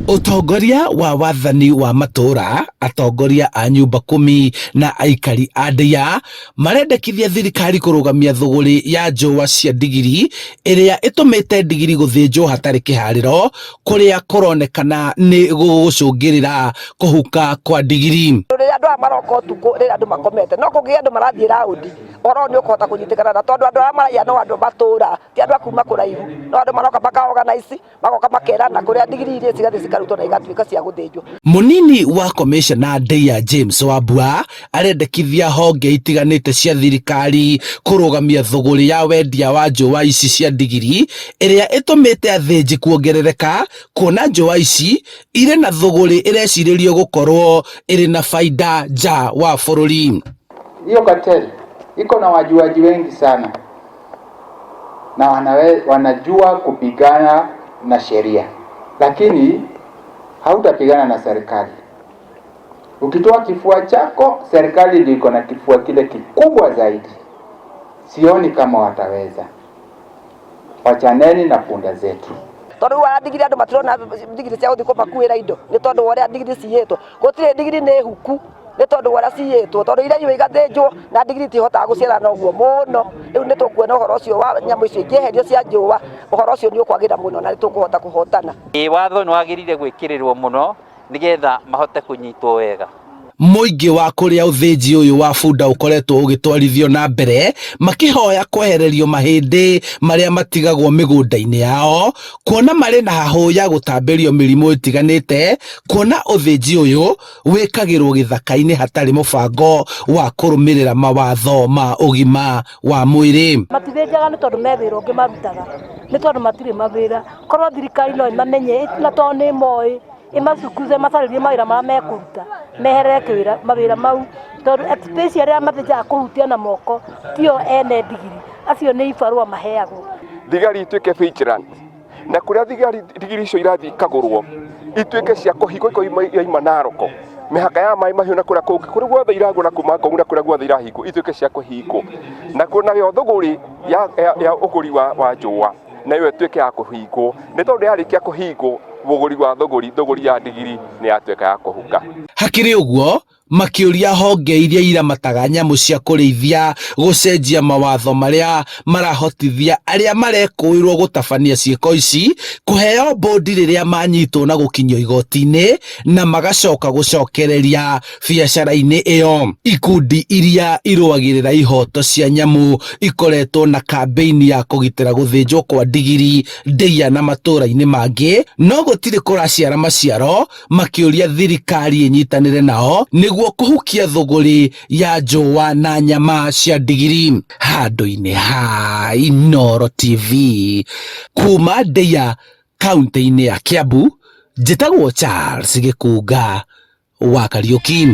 Ũtongoria wa wathani wa matũũra, atongoria a nyumba kumi na aikari a Ndeiya marendekithia thirikari kũrũgamia thũgũrĩ ya njũa cia ndigiri ĩrĩa ĩtũmĩte ndigiri gũthĩnjwo hatarĩ kĩharĩro kũrĩa kũronekana nĩ gũgũcũngĩrĩra kũhuka kwa ndigiri. Rĩrĩa andũ aya maroka ũtukũ rĩrĩa andũ makomete no kũngĩgĩa andũ marathiĩ raũndi ũhoro ũyũ nĩ ũkũhota kũnyitĩkana na tondũ andũ arĩa maraiya no andũ a matũũra ti andũ a kuma kũraihu no andũ maroka maka organize magoka makerana kũrĩa ndigiri irĩ cigathiĩ cikarutwo na igatuĩka cia gũthĩnjwo. Mũnini wa komĩcona Ndeia James Wambua arendekithia honge itiganĩte cia thirikari kũrũgamia thũgũrĩ ya wendia wa njũa ici cia ndigiri ĩrĩa ĩtũmĩte athĩnji kuongerereka kuona njũa ici irĩ na thũgũrĩ ĩrecirĩrio gũkorwo ĩrĩ na baida nja wa bũrũri. Hiyo cartel iko na wajuaji wengi sana na wanajua kupigana na sheria, lakini hautapigana na serikali. Ukitoa kifua chako, serikali ndio iko na kifua kile kikubwa zaidi. Sioni kama wataweza. Wachaneni na punda zetu. Tondũ rĩu aya ndigiri andũ matirona ndigiri cia gũthiĩ kũmakuĩra indo nĩ tondũ wa ũrĩa ndigiri ciyĩtwo. Gũtirĩ ndigiri nĩ huku nĩ tondũ wa ũrĩa ciyĩtwo tondũ iraiywo igathĩnjwo na ndigiri itihotaga gũciarana ũguo mũno. Rĩu nĩ tũkuona ũhoro ũcio wa nyamũ icio ingĩeherio cia njũa ũhoro ũcio nĩ ũkwagĩra mũno na nĩ tũkũhota kũhotana. Ĩĩ watho nĩ wagĩrĩire gwĩkĩrĩrwo mũno nĩgetha mahote kũnyitwo wega. Mũingĩ wa kũrĩa ũthĩnji ũyũ wa bunda ũkoretwo ũgĩtwarithio na mbere makĩhoya kwehererio mahĩndĩ marĩa matigagwo mĩgũnda-inĩ yao kuona marĩ na hahũ ya gũtambĩrio mĩrimũ ĩtiganĩte kuona ũthĩnji ũyũ wĩkagĩrwo gĩthaka-inĩ hatarĩ mũbango wa kũrũmĩrĩra mawatho ma ũgima wa mwĩrĩ. Matithĩnjaga nĩ tondũ me wĩra ũngĩ marutaga, nĩ tondũ matirĩ mawĩra. Korwo thirikari no ĩmamenye na tondũ nĩ ĩmoĩ, ĩmacukuze ĩmacarĩrie mawĩra marĩa mekũruta, meherere kĩwĩra mawĩra mau, tondũ especially arĩa mathĩnjaga kũhutia na moko tio ene ndigiri, acio nĩ ibarũa maheagwo. Thigari ituĩke vigilant na kũrĩa thigari ndigiri icio irathiĩ ikagũrwo ituĩke cia kũhingwo ikorwo yaima Naroko mĩhaka ya maĩ mahiũ na kũrĩa kũngĩ kũrĩa guothe iragwo na kuma Ngong na kũrĩa guothe irahingwo ituĩke cia kũhingwo nakuo nayo thũgũrĩ ya, ya, ya ũgũri wa, wa njũa nayo ĩtuĩke ya kũhingwo nĩ tondũ yarĩkia kũhingwo ũgũri wa thũgũri thũgũri ya ndigiri nĩ yatuĩka ya kũhuka. Hakĩrĩ ũguo, makĩũria honge iria iramataga nyamũ cia kũrĩithia gũcenjia mawatho marĩa marahotithia arĩa marekũĩrwo gũtabania ciĩko ici kũheo mbũndi rĩrĩa manyitwo na gũkinyio igoti-inĩ na magacoka gũcokereria biacara-inĩ ĩyo. Ikundi iria irũagĩrĩra ihoto cia nyamũ ikoretwo na kambĩini ya kũgitĩra gũthĩnjwo kwa ndigiri Ndeiya na matũũra-inĩ mangĩ, no gũtirĩ kũraciara maciaro, makĩũria thirikari ĩnyitanĩre nao nĩguo kũhukia thũgũrĩ ya njũa na nyama cia ndigiri. Handũ-inĩ ha Inooro TV, kuma Ndeiya kaunti-inĩ ya Kiambu, njĩtagwo Charles Gĩkunga wa Kariũki.